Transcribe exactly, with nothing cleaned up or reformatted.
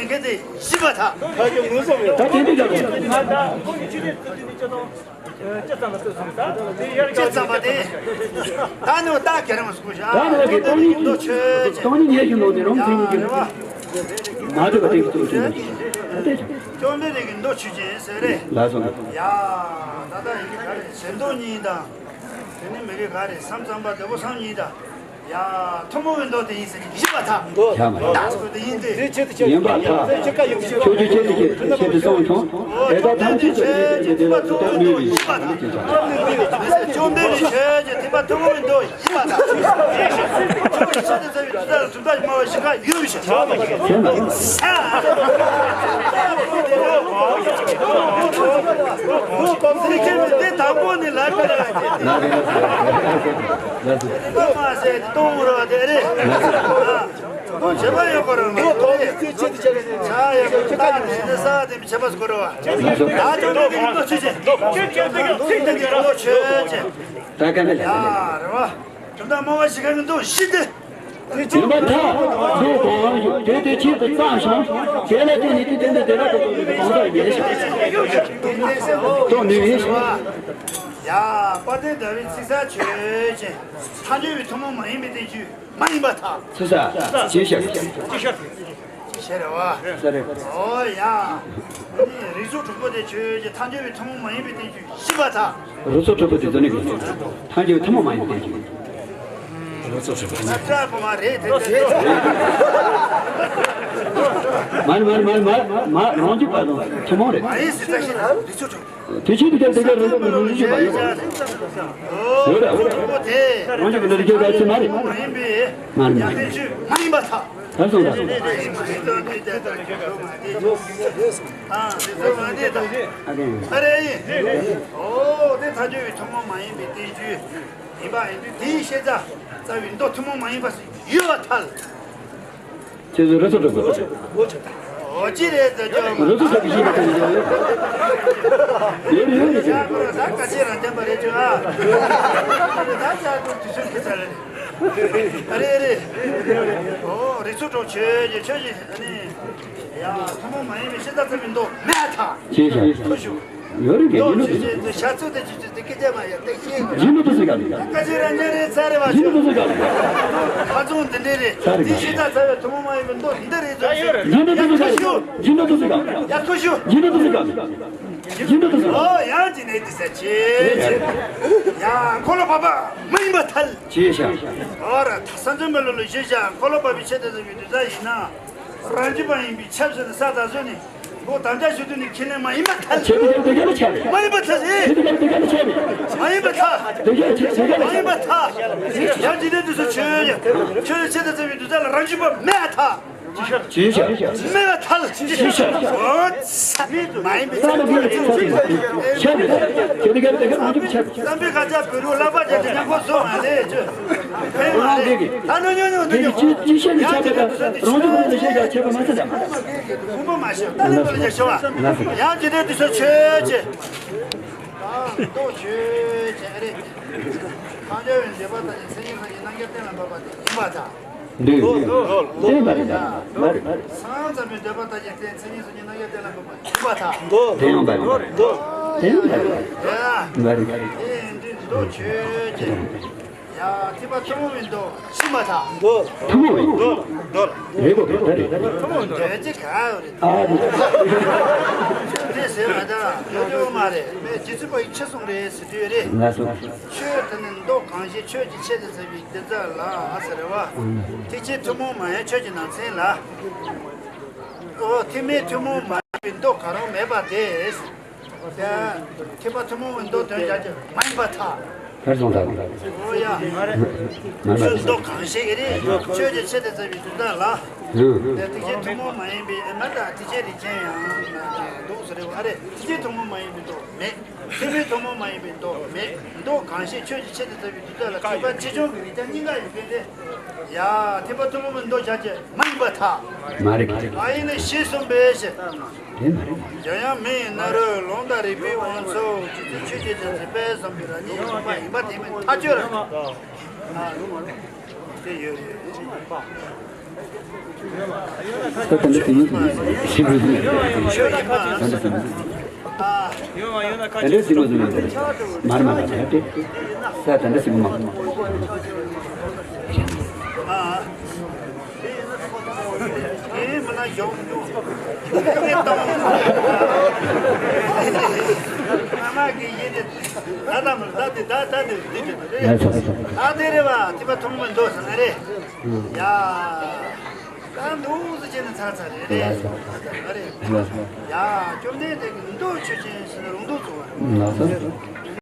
སྐད་དེ་བཞི་པ་དག་ད་དེ་འདི་ལ་ཅི་ཙམ་པ་དེ། ད་ནི་བདག་གེ་རང་སྐུ་ཤ་ད་ནི་གི་སྟོང་ཉིད་མདོ་ཆོས་ཅན། སྟོང་ཉིད་ཡེ་ཤེས་ནང་ནས་རང་ཡ་ཚིག་རེད་བ། མ་འདོད་པ་དེ་གི་སྟོང་ཆོས་ཅན། སྐྱོན་མེད་རིགས་ཀྱི་མདོ་ཆོས་ཅན་ཟེར་རེད། ལགས་སོ། ཡ། ད་ལྟ་ཡི་གེ་ག་རེ་ཞེ་མདོ་གཉིས་དང་། དེ་ནི་མི་གེ་ག་རེ་བསམ་བསམ་པ་བདེ་པོ་བསམ་གཉིས་དང་། ཡ། ཐུན་མོང་བའི་མདོ་དེ་ཡིན་ཟེར་ནས་བཞི་པ་དག་ཡ་མ་ཡ། ད་སྐུ་དེ་ཡིན་ཏེ། ཡིན་པ་དག་ཕྱོགས་བཅུའི་ཆོས་ཀྱི་ཆེད་དུ་ཆེད་དུ་གསུངས་བྱུང་། དེ་དག་ཐམས་ཅད་ཀྱི་ཆོས་ཀྱི་དེ་ལ་ཐུབ་པ་དམིགས་པའི་ཆོས་ཀྱི་ཆོས། བཅོམ་ལྡན་འདས་ཆོས་ཀྱི་ཐེག་པ་ཐུན་མོང་བའི་མདོ་ཡིན་པ་དག་ཕྱོགས་ཀྱི་ཆོས་དེ་ཚ་བའི་དུས་ལྟར་དུས་ལྟར་སྨྲ་བ་བཞི་ཀ་ཡོད་པའི་ཕྱིར། ཨ། དེ་དང་པོ་ནི་ལབ་པ་རེད། དེ་པ་མ་ཟད་གཏོང་རོགས་དེ་རེད། ཁོ་བྱེད་པ་ཡོད་པ་རེད་མ་གཏོགས། ཁོ་གོང་གི་རྩེ་ཆེད་དུ་བྱས་ནས་ཆ་ཡོད་པ་ཁྱེད་ཀྱི་ནི་ས་དེ་ཆད་པ་སྐོར་བ། ད་དོན་དུ་གི་མདོ་ཆོས་ཅན། ཆོས་ཅན་དེ་གི་མདོ་ཆོས་ཅན། ད་ག་ནས་ལ་ཡ་རེད་བ། དོན་དག་སྨྲ་བ་བཞི་ཀ་གི་མདོ་བཞི་སྟེ། ཡིན་པར་ཐལ། མདོ་གང་ཡོད་དེ་དེ་ཆེད་དུ་བརྩམས་ཤིང་། དེ་ལ་བརྟེན་ནས་དེ་དོན་དུ་དེ་ལ་གང་ཟག་ཡིན་ཞིང་། གཏོང་ནུས་ཡིན་ཞིང་། ཡ། དཔལ་ལྡན་ཟླ་བའི་ཚིག་གསལ་ཆོས་ཅན། ཐལ་འགྱུར་བའི་ཐུན་མོང་མ་ཡིན་པའི་བསྟན་བཅོས་མ་ཡིན་པར་ཐལ། ཚིག་གསལ་ཅེས་བཤད། ཅེས་བཤད་རེད་བ། ས་རེད། ཨོ་ཡ། རིགས་ཚོགས་དྲུག་པོ་དེ་ཆོས་ཅན། ཐལ་འགྱུར་བའི་ཐུན་མོང་མ་ཡིན་པའི་བསྟན་བཅོས་ཡིན་པར་ཐལ། རིགས་ཚོགས་དྲུག་པོ་དེ་ཚོ་ནི་གི་ཐལ་འགྱུར་བའི་ཐུན་མོང་མ་ཡིན་པའི་བསྟན་བཅོས། རིགས་ཚོགས་དྲུག་པོ་ནི། ས་བཀྲ་པོ་མ་རེད་དེ་དེ། མ་རེད་མ་རེད་མ་རེད་མ་རེད་མ་རེད། རང་རྒྱུད་པ་དང་ཐུན་མོང་རེད། མ་ཡིན་ཟེར་ད་ཤི་ན་རིགས་ཚོགས་དྲུག་དེ་ཕྱིར་དུ་ཀྱང་དེ་གར་རང་རྒྱུད་པ་ནི་རིགས་ཀྱི་བ་ཡོད་པ་རེད། ཡོད་རེད། རང་རྒྱུད་པ་ནི་རིགས་ཀྱི་བ་ཚིག་མ་རེད། མ་རེད་མ་རེད། མ་ཡིན་པ་ཐལ། ད་སོང་ད། ཨ་རེ། ཨོ་དེ་ཐལ་འགྱུར་བའི་ཐུན་མོང་མ་ཡིན་པའི་བསྟན་བཅོས་ཡིན་པ་ཡིན་དུས་དེའི་བཤད་རྩ་རྩ་བའི་མདོ་ཐུན་མོང་མ་ཡིན་པ་ཞིག་ཡོད་པར་ཐལ། ཁྱེད་ཚོས་རི་སུ་གྲུབ་པ། འོ་ཅི་རེད་ཟེར་རྒྱུ། རི་སུ་གྲུབ་པའི་ཤེས་པ་དེ་ཡོད་ཡོད་རེད། ད་སྐད་ཆ་རང་བསྟན་པ་རེད་ཅོ་ཨ། ད་ཅག་ཏུ་དུས་ཚོད་ཁྱི་ཚ་རེད། རེད་རེད། འོ་རི་སུ་གྲུབ་ཆོས་ཀྱི་ཆོས་ཀྱི་ཨ་ནི། ཡ་ཐུན་མོང་མ་ཡིན་པའི་ཤེས་རྟགས་ཙམ་ཡིན་མདོ་མེད་ཐལ། ཅེས་བྱ། ཁུ་ཞུ། ཡོད་རེད་གི་ཡིན་ནོ་དེ། ཤ་ཚུ་དེ་ཅི་ཅི་དེ་སྐད་ཆ་མ་ཡ་ཏེ་ཤེས། ཡིན་ནོ་དེ་སུ་ག་ལ། ཀ་ཅི་ར་ཉ་རེ་ཚ་རེ་བ་ཡིན་ནོ་དེ་སུ་ག་ལ། ཁ་ཚོང་འདི་འདྲེ་རེད། ཚ་རེ་ག་དེ་ཤེས་ད་ཚ་བའི་ཐུན་མོང་མ་ཡིན་པའི་མདོ་འདི་རེད་ཚོ་ཤེས། ཡིན་ནོ་དེ་སུ་ག་ལ། ཡ་ཁུ་ཞུ། ཡིན་ནོ་དེ་སུ་ག་ལ། ཡ་ཁུ་ཞུ། ཡིན་ནོ་དེ་སུ་ག་ལ། ཡིན་ནོ་དེ་སུ་ག་ལ། ཨོ་ཡང་ཅི་ནས་འདི་ས་ཆེ། ཡ་འཁོར་ལོ་བབས་པ་མ་ཡིན་པར་ཐལ། ཅེས་བྱ། ཨོ་ར་ད་ས་འཛིན་མ་ལོ་ལོ་ཞེས་བྱ་འཁོར་ལོ་བབས་པའི་ཆེད་དུ་ཟེར་བའི་དུས་ཚོད་ཡིན་ན། རང་རྒྱུད་པ་ཡིན་པས་ཁྱབ་ཟེར་ནས་ས་དང་བཟོས་ནས་མགོ་དམ་བཅའ་ཞུ་དུས་ནི་ཁས་ལེན་མ་ཡིན་པར་ཐལ། ཁྱེད་ཀྱི་དེ་ག་ལ་ཆགས་རེད། མ་ཡིན་པར་ཐལ་ཟེར། ཁྱེད་ཀྱི་དེ་ག་ལ་ཆགས་རེད། མ་ཡིན་པར་ཐལ། དེ་ག་ལ་ཆགས་རེད། མ་ཡིན་པར་ཐལ། ཡང་འཇིག་རྟེན་དུས་སུ་ཆོས་ཡ་ཆོས་ཡ་ཆེད་དུ་བརྩམས་པའི་དུས་ཚོད་ལ་རང་རྒྱུད་པ་མེད་ཐལ། ཅི་ཤར། ཅི་ཤར། མེད་པར་ཐལ། ཅི་ཤར། ཨོ་ཚ། མ་ཡིན་པའི་ཐལ། ཆགས་རེད། ཁྱེད་ཀྱི་དེ་ག་ལ་དེ་ག་རང་རྒྱུད་པ་ཆགས། བསམ་པའི་ཁ་ཆག་བོད་རུ་བསླབ་པ་བྱས་ཏེ་ཉམས་པོ་བཟོ་མ་ལས་ཆོས། ཕན་མ་རེད། ད་ནོ་ཉོ་ཉོ་ནོ་ཉོ། ཅི་ཅི་བཤད་ནས་ཆགས་པ་དང་རང་རྒྱུད་པ་ནི་བཤད་ཀྱང་ཆད་པ་མ་ཟད་དམ། དགོངས་པ་མ་བཞེས་ད་ནི་པར་བཞག་ཤོག་ཨ། ཡང་འཇིག་རྟེན་དུས་སུ་ཆོས་ཅན། མདོ་ཆོས་ཅན་རེད། ཐལ་འགྱུར་བའི་འདོད་པ་ལྟ་ཅི་མཚན་ཉིད་སངས་རྒྱས་རྣམ་མཁྱེན་གཏན་ལ་འབེབས་པ་དེ་ཡིན་པར་ཐལ། འདོད། བསྟན་པ་རེད། མ་རེད། སངས་རྒྱས་པའི་འདོད་པ་ལྟ་ཅི་མཚན་ཉིད་སངས་རྒྱས་རྣམ་མཁྱེན་གཏན་ལ་འབེབས་པ་ཡིན་པར་ཐལ། དེ་ཡང་མ་རེད། དེ་ཡང་མ་རེད། མ་རེད། དེ་ཡིན་དུས་མདོ་ཆོས་ཅན། ཡ་ཐེག་པ་ཐུན་མོང་བའི་མདོ་ཤི་མ་ཐག་མདོ། ཐུན་མོང་བའི་མདོ། མདོ་ལ། རེད་གོ་ད་རེད། ཐུན་མོང་མདོ་ཅི་ག་རེད། ཨ་རེད། དེ་ཟེར་བ་ད་ཡོད་ཡོད་མ་རེད། མེད་རྗེ་བཙུན་པ་ཡི་ཆེ་གསུང་རེད་ཟེར་དུས་རེད། ང་སོ། ཆོས་དེ་ནི་མདོ་གང་ཞིག་ཆོས་ཀྱི་ཆེད་དུ་ཟེར་བའི་འདི་ཙམ་ལ་ཟེར་བ། ཐེག་ཆེན་ཐུན་མོང་མ་ཡིན་ཆོས་ཀྱི་ནང་ཚན་ལ། ཨོ་ཐེག་དམན་ཐུན་མོང་མ་ཡིན་པའི་མདོ་གང་རུང་མེད་པ་དེ། ཐེག་པ་ཐུན་མོང་བའི་མདོ་དོན་བྱ་རྒྱུ་མ་ཡིན་པར་ཐལ། ཕར་སོང་ཐལ། ཨོ་ཡ། མ་རེད། ཆོས་མདོ་གང་ཞིག་རེད། ཆོས་ཀྱི་ཆེད་དུ་བརྩམས་པའི་དོན་དག་ལ། ཨང་། དེ་ཐེག་ཆེན་ཐུན་མོང་མ་ཡིན་པའི་མ་དང་ཐེག་ཆེན་རིགས་ཅན་ཡང་འདུག་ཟེར་རེད་བ་རེད། ཐེག་ཆེན་ཐུན་མོང་མ་ཡིན་པའི་མདོ་མེད། ཐེག་དམན་ཐུན་མོང་མ་ཡིན་པའི་མདོ་མེད། མདོ་གང་ཞིག་ཆོས་ཀྱི་ཆེད་དུ་བརྩམས་པའི་དོན་དག་ལ་ཐེག་པ་ཆེ་ཆུང་གི་རིགས་ཀྱང་གཉིས་ཀ་ཡོད་མཁན་དེ། ཡ་ཐེག་པ་ཐུན་མོང་མའི་མདོ་བྱ་རྒྱུ་མ་ཡིན་པར་ཐལ། མ་རེད། མ་ཡིན་ནི་ཞེས་གསུངས་པའི་ཕྱིར། དེ་མ་རེད། འཇམ་དབྱངས་མི་ཡི་རྣ་རོས་ལུང་དང་རིགས་པའི་དབང་ཕྱུག་རྗེ་བཙུན་ཆོས་ཀྱི་རྒྱལ་མཚན་དཔལ་བཟང་པོའི་རང་ཉིད་ཡོད་པ་ཡིན་པ་དེ་མིན་ཐག་ཆོད་རེད། དེ་ཡོད་རེད། ད་ད་འདི་དེ་ཡིན་ཞིག་རེད། ད་འདི་དེ་ཡིན། ད་འདི་དེ་མོ་ཟིན་མི་འདུག་མར་མ་ལ་ད་དེ། ས་ད་འདི་ཟིན་མ། ཡ་ས་ས། ད་དེ་རེད་བ། དེ་པ་ཐོང་མི་འདུག་ས་ན་རེད། ཡ། ད་འདུག་ཟེར་བྱས་ནས་ཚར་ཚར་རེད། རེད། ཡ། བཅོམ་ལྡན་འདས་ཀྱིས་མདོ་ཆོས་ཅན་ཟེར་ན་རུང་འདུག་གསུངས་པ་རེད།